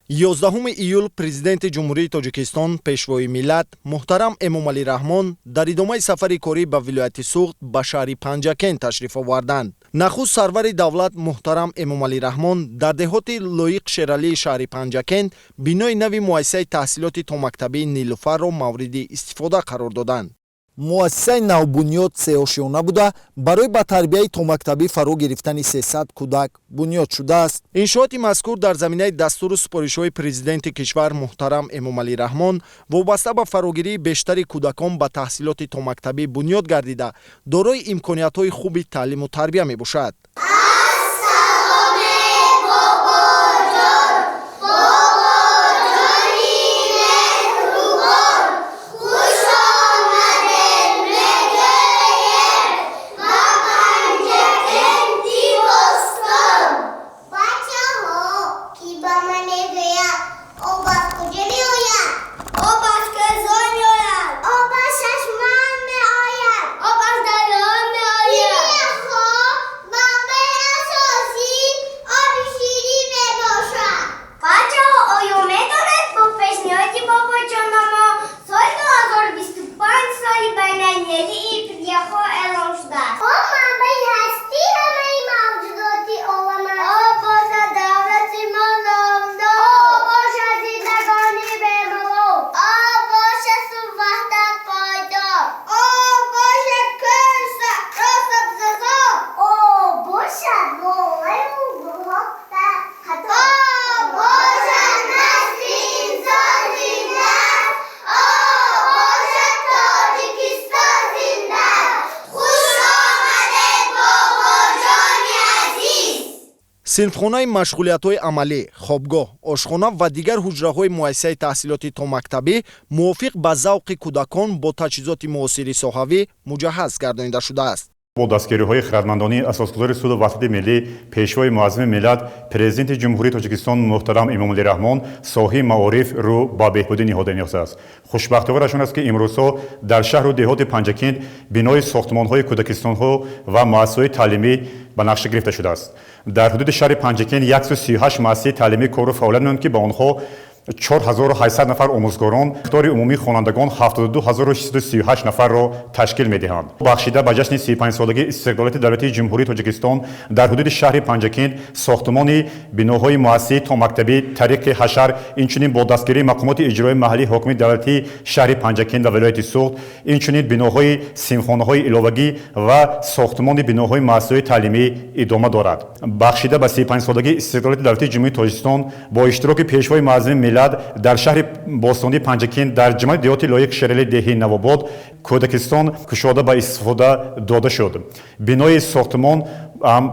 11 июл Президенти Ҷумҳурии Тоҷикистон, Пешвои миллат муҳтарам Эмомалӣ Раҳмон дар идомаи сафари корӣ ба вилояти Суғд ба шаҳри Панҷакент ташриф оварданд. Нахуст сарвари давлат муҳтарам Эмомалӣ Раҳмон дар деҳоти Лоиқ Шералии шаҳри Панҷакент бинои нави муассисаи таҳсилоти томактабии Нилуфарро мавриди истифода қарор доданд. Муассисаи навбунёд сеошёна буда, барои ба тарбияи томактабӣ фаро гирифтани 300 кӯдак бунёд шудааст. Иншооти мазкур дар заминаи дастуру супоришҳои Президенти кишвар муҳтарам Эмомалӣ Раҳмон вобаста ба фарогирии бештари кӯдакон ба таҳсилоти томактабӣ бунёд гардида, дорои имкониятҳои хуби таълиму тарбия мебошад. Ассаломе, бобоҷон, бобоҷони меҳрубон, хуш омадед мегӯем ба Панҷакенти бостон. Бачаҳо, ки ба ман мегӯяд, об аз куҷо меояд? Об аз кӯҳ меояд. Об аз чашма меояд. Об аз дарё меояд. Пиряхҳо манбаи асосии оби ширин мебошад. Бачаҳо, оё медонед, бо пешниҳоди бобоҷонамо соли 2025 соли байналмилалии пиряхҳо эълон шудааст? Об манбаи ҳастии ҳамаи мавҷудоти олам аст. Об бошад, давлати мо номдор. Об бошад, зиндагонӣ бемалол. Об бошад, сулҳ, ваҳдат пойдор. Об бошад, кӯҳ, саҳро сабзазор. Об бошад, лолаю гулҳо дар қатор. Об бошад, насли инсон зинда аст. Об бошад, Тоҷикистон зинда аст. Хуш омадед, бобоҷони азиз! Синфхонаи машғулиятҳои амалӣ, хобгоҳ, ошхона ва дигар ҳуҷраҳои муассисаи таҳсилоти томактабӣ мувофиқ ба завқи кӯдакон бо таҷҳизоти муосири соҳавӣ муҷаҳҳаз гардонида шудааст. Бо дастгириҳои хирадмандонии асосгузори сулҳу ваҳдати миллӣ, Пешвои муаззами миллат, Президенти Ҷумҳурии Тоҷикистон муҳтарам Эмомалӣ Раҳмон соҳаи маориф рӯ ба беҳбудӣ ниҳода ёфтааст. Хушбахтиовараш он аст, ки имрӯзҳо дар шаҳру деҳоти Панҷакент бинои сохтмонҳои кӯдакистонҳо ва муассисаҳои таълимӣ ба нақша гирифта шудааст. Дар ҳудуди шаҳри Панҷакент 138 муассисаи таълимӣ кору фаъолият мекунанд, ки ба онҳо 4800 нафар омӯзгорон, миқдори умумии хонандагон 72 638 нафарро ташкил медиҳанд. Бахшида ба ҷашни 35-солагии истиқлолияти давлатии Ҷумҳурии Тоҷикистон дар ҳудуди шаҳри Панҷакент сохтмони биноҳои муассисаи томактабӣ тариқи ҳашар, инчунин бо дастгирии мақомоти иҷроии маҳаллии ҳокимияти давлатии шаҳри Панҷакент ва вилояти Суғд, инчунин биноҳои синфхонаҳои иловагӣ ва сохтмони биноҳои муассисаҳои таълимӣ идома дорад. Бахшида ба 35-солагии истиқлолияти давлатии Ҷумҳурии Тоҷикистон бо иштироки Пешвои муаззами миллат дар шаҳри бостонии Панҷакент, дар ҷамоати деҳоти Лоиқ Шерали, деҳи Навобод кӯдакистон кушода ба истифода дода шуд. Бинои сохтмон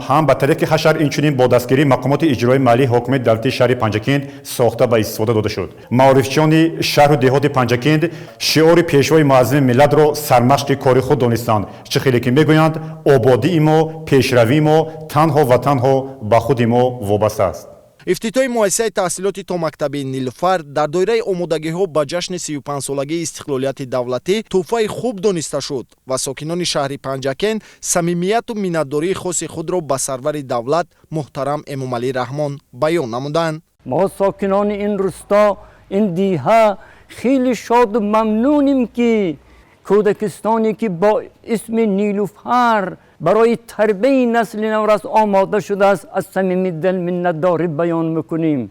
ҳам ба тариқи ҳашар, инчунин бо дастгирии мақомоти иҷроии маҳаллии ҳокимияти давлатии шаҳри Панҷакент сохта ба истифода дода шуд. Маорифчиёни шаҳру деҳоти Панҷакент шиори Пешвои муаззами миллатро сармашқи кори худ донистанд. Чӣ хеле ки мегӯянд, ободии мо, пешравии мо танҳо ва танҳо ба худи мо вобаста аст. Ифтитоҳи муассисаи таҳсилоти томактабии Нилуфар дар доираи омодагиҳо ба ҷашни 35-солагии истиқлолияти давлатӣ тӯҳфаи хуб дониста шуд ва сокинони шаҳри Панҷакент самимияту миннатдории хоси худро ба сарвари давлат муҳтарам Эмомалӣ Раҳмон баён намуданд. Мо, сокинони ин русто, ин деҳа, хеле шоду мамнунем, ки кӯдакистоне, ки бо исми Нилуфар барои тарбияи насли наврас омода шудааст, аз самими дил миннатдорӣ баён мекунем.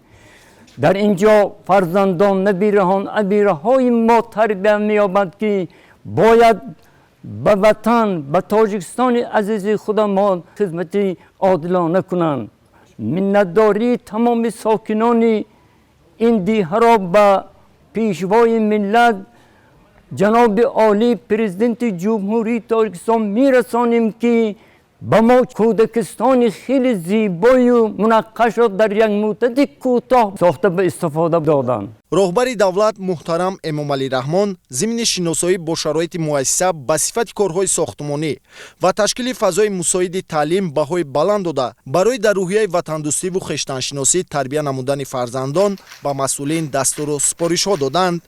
Дар ин ҷо фарзандон, набираҳон, абираҳои мо тарбия меёбад, ки бояд ба ватан, ба Тоҷикистони азизи худамон хизмати одилона кунанд. Миннатдории тамоми сокинони ин деҳаро ба Пешвои миллат, ҷаноби олӣ, Президенти Ҷумҳурии Тоҷикистон мерасонем, ки ба мо кӯдакистони хеле зебою мунаққашро дар як муддати кӯтоҳ сохта ба истифода доданд. Роҳбари давлат муҳтарам Эмомалӣ Раҳмон зимни шиносоӣ бо шароити муассиса ба сифати корҳои сохтмонӣ ва ташкили фазои мусоиди таълим баҳои баланд дода, барои дар рӯҳияи ватандӯстиву хештаншиносӣ тарбия намудани фарзандон ба масъулин дастуру супоришҳо доданд.